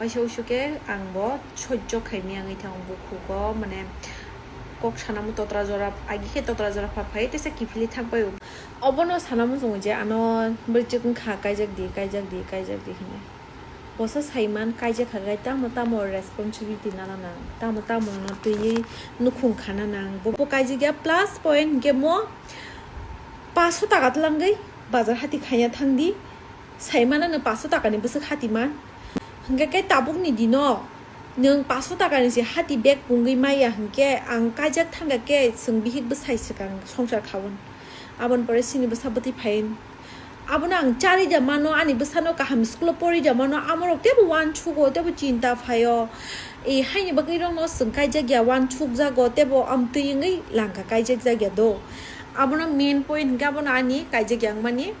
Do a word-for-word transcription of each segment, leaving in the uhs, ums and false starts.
Waisa usu khe ang bo sojjo khaimya wngwi thango bukhugo, mane kok sanamo totra jora, agi khe totra jora pha phai tesa kiphilwi thang pai. Obono sanamo chwngo je ano bwrwi chwk wngkha, kaijak di, kaijak di, kaijak di hinwi. Bosa saiman kaijak kha gai tamo tamo responsibility nana nang, tamo tamo no twiwi nukhung khana nang. Bo bo kaijak ya plus point hinkhe mo paso taka twlangwi bazar hati khaiya thang di. Saimano no paso taka ni bwswk hati man. Hinkhe khe tabuk ni dino nwng paso taka ni se hati bag pungwi maya hinkhe ang kaijak thangkha khe chwng bihik bwsai swkang songsar khaun. Aboni pore chini bwsa bwtwi phain. Abono ang charwi da mano, ani bwsano kaham school o porwi da mano, amorok teibo uansukgo, teibo chinta phaio. E, haini bagwi rokno chwng kaijak ya, uansukjago, teibo amtwi wngwi langkha kaijak jak ya do. Abono main point hinkhe abono ani kaijak ya wngmani.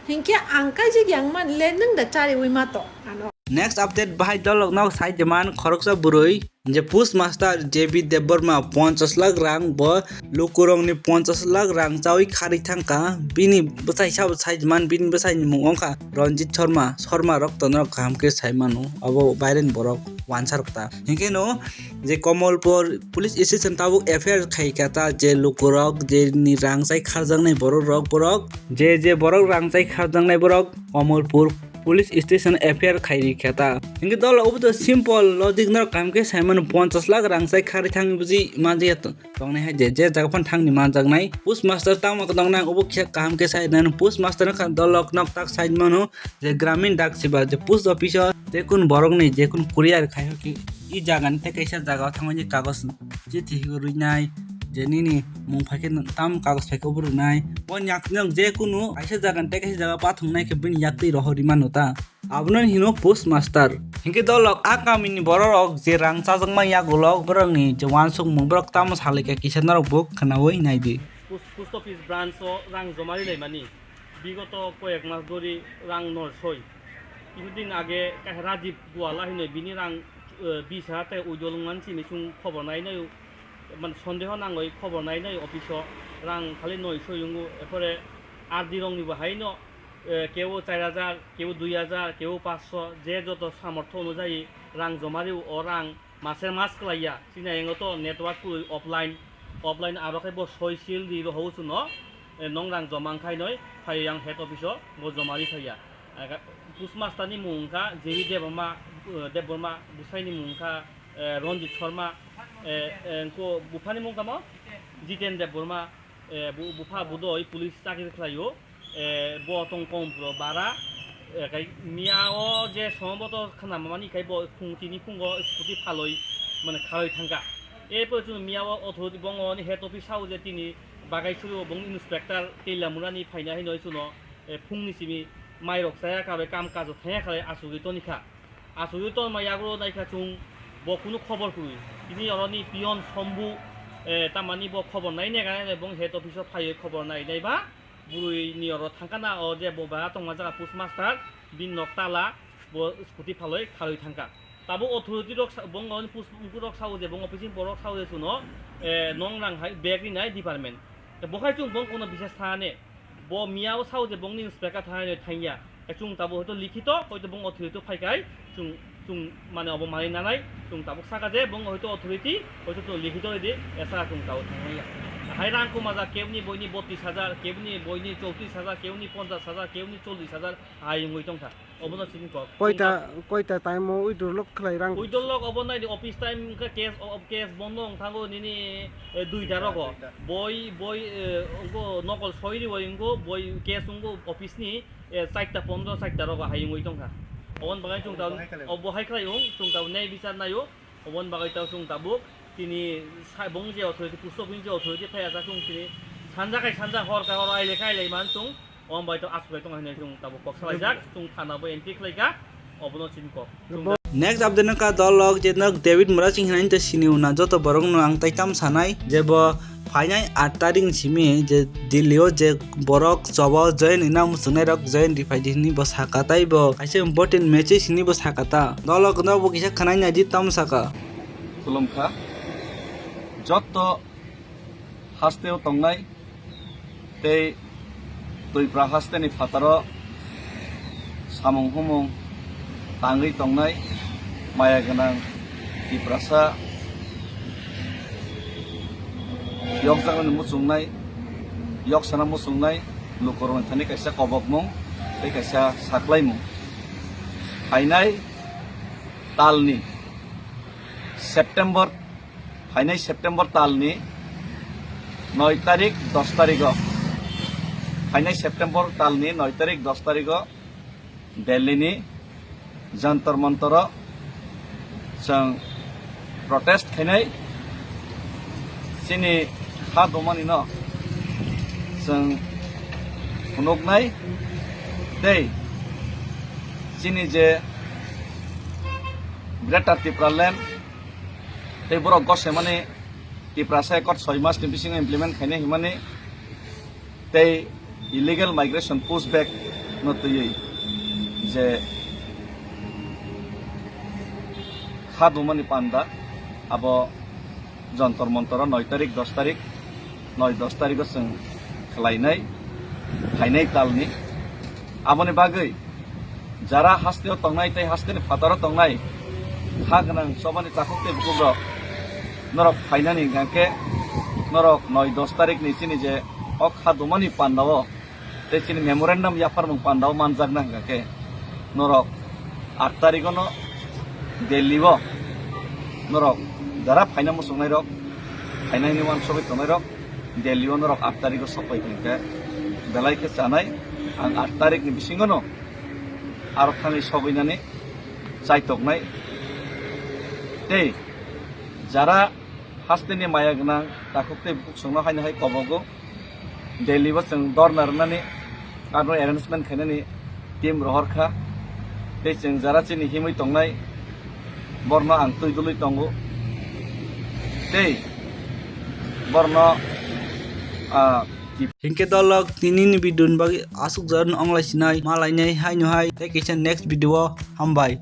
Hinkhe ang kaijak ya wngmani le nwng da chariwi ma to ano. Next update bahai dolok no sai de man khoroksa bwrwi. Je postmaster J B Debbarma ponchas lakh rang bo lukurokni ponchas lakh rang chawi kharwi thangkha, bini bwsai sabo saiman, bini bwsaini mung wngkha Ranjit Sharma, Sharma rok tono kaham khe saimano, abo baireni borok wansa rok ta. Hinkhe no je Kamalpur police station tabuk F I R khaikha ta, je lukurok je ni rang chai kharjaknai borok rok borok, je je borok rang chai kharjaknai borok Kamalpur police station F I R khairi khe ta. Hinkhe dolo obo to simple logic no kaham khe saimano ponchas lakh rang chai kharwi thangwi buji manjaya to. Tongnai hai je, je jaga phano thangni manjaknai. Postmaster tamo tongnai obo khe kaham khe sai nang postmaster no kha dolok nok tak sai mano je gramin dak siba je post office o je kun borok ni je kun courier khai ho ki i jaga ni tei kaisa jaga o thangwi kagoj chithi rwinai je nini mung phai khe tam kagoj phai khe obo rwnai. Bo yak je kunu kaisa jaga ni tei kaisa jaga pathung nai khe bini yak twi rohor ri mano ta. Abono hino postmaster. Hinkhe dolok a kamini bororok je rang chajakma yagulok borokni je uansukmung borok tamo salaikha kisa norok bo khwnaui naidi. Post, post office branch o rang joma rilaimani bigoto koyek mas dori rang nor soi. Kisudin age kaisa Rajib Guwala hinoi bini rang, eh, bis hajar tei uidol wngmani simi chwng khobor nai nai, mane sondeho nangoi khobor nai nai office o rang khali noi soi wngo, ephore R D rokni bo haino eh, kebo char hajar, kebo dui hajar, kebo paanch sho, je joto samortho onujayi rang joma rio, o rang maser mas kwlaiya. Chini ayang to network kwrwi offline, offline aro khe bo soi sil ri rohou chuno, eh, nong rang joma wngkhai noi phai yang head office o bo joma ri phaiya. Aga, postmaster ni mung wngkha J B Debbarma, eh, Debbarma, bwsai ni mung wngkha, eh, Ranjit Sharma, eh, eh, engko bupha ni mung tamo? Jiten Debbarma, eh, bu-, bupha budoi police chakri khlaio. Eh, bo tong kom pro bara, eh, kai miya o je somoboto khna mani kai bo khung tini khungo scooty phaloi mane khaloi thangka. E po chun miya o authority bongo ni head office sao je tini bagai suru bong inspector Teilamura ni phaina hinoi chuno, eh, phung ni simi mai rok saya ka bai kam kajo thaya khalai asugwi tonikha. Asugwi tonma yagro naikha chwng bo kunu khobor kwrwi. Tini oroni peon Sombu, eh, tamani bo khobor nai nega nai bong head office o phaiwi khobor nai nai ba. Bwrwi ni oro thangkha na o je bo ba tongma jaga postmaster, bini nok tala, bo scooty phalwi kharwi thangkha. Tabuk authority rok sa-, bong oroni post rok sao je bong office ni borok sao je chuno, eh, nong rang hai bag rinai department. Bo khai chwng bong kono bises thane. Bo miya o sao je bongni inspector thangya, thangya. Chwng tabuk hoito likhito, hoito bong authority phaikai, chwng, chwng mane obo manwi nanai, chwng tabuk saka je bong hoito authority, hoito chwng likhito ridi, esa chwng tabuk thangnaiya. Hai rang kuma ja kebni boini botris hajar, kebni boini chowtris hajar, kebni ponchas hajar, kebni chollis hajar, hai wngwi tongkha. Obono chini kok. Koita, koita time o withdraw lok khlai rang? Withdraw lok obo nai di office time wngkha case, o, case bondo wng thango nini, eh, duita rogo. Duita. Boi, boi, eh, wngko nokol soi ri boi wngko, boi case wngko office ni, eh, charta pondro charta rogo hai wngwi tongkha. Oboni bagwi chwng tao, obo hai khlai wng, chwng tao nai bichar naio. Oboni bagwi tao chwng tabuk tini sa-, bong je authority, post office je authority phai asa chwng tini sanja kai sanja hor kai hor aile kai lai man chwng. Om bai to aswk bai tong hinwi chwng tabuk kok salaijak, chwng thana bo entry khlaika, obono chini kok. Next update no ka dolok je nok David Murasing hinai to sini una joto borok no ang tai tam sanai je bo phainai aat tarik ni simi je Delhi o je borok choba join ina muchungnai rok join riphai di hinwi bo saka tai bo kaisa important message hinwi bo saka ta dolok no bo kisa khwnai nai di tam saka. Khulumkha jotto haste o tongnai tei Twipra haste ni phataro samung humung tangwi tongnai Maya gwnang Tiprasa yokjaknani muchungnai, yoksana muchungnai lukurokni thani kaisa kobokmung tei kaisa saklaimung. Phainai talni September, phainai September talni noi tarik, dos tarigo, phainai September talni noi tarik, dos tarigo Delhi ni Jantar Mantar o chwng protest khainai, chini kha dumani no chwng phunuknai tei chini je Greater Tipraland tei borok gosemani Tiprasa Accord soi mas ni bisingo implement khainai hwnmani tei illegal migration push back no twiwi je kha dumani panda abo Jantar Mantar o noi tarik, dos tarik, noi dos tarigo chwng khlainai, phainai talni. Aboni bagwi jara hasteo tongnai tei hasteni phataro tongnai kha gwnang chobani takhuk tei bukukrok norok phainani hwnkhe norok noi dos tarikni chini je o kha dumani pandao tei chini memorandum yapharmung pandao manjakna hwnkhe norok aat tarigono Delhi o norok jara phaina muchungnairok, phainani uansugwi tongnairok Delhi o norok aat tarigo sokpai hwnkhe belai khe chanai. Ang aat tarikni bisingono aro thangwi sogwinani chaitoknai. Tei jara hasteni maya gwnang takhuk tei bukhuk chwngno haino hai kobogo Delhi o chwng dorna rwnani aro arrangement khainani team rohor kha. Tei chwng jara chini himwi tongnai borno ang twi dului tongo tei borno, ah, Hinkhe dolok tinini video ni bagwi aswk jorani onglai sinai, ma lainai haino hai tei kaisa next video o hambai.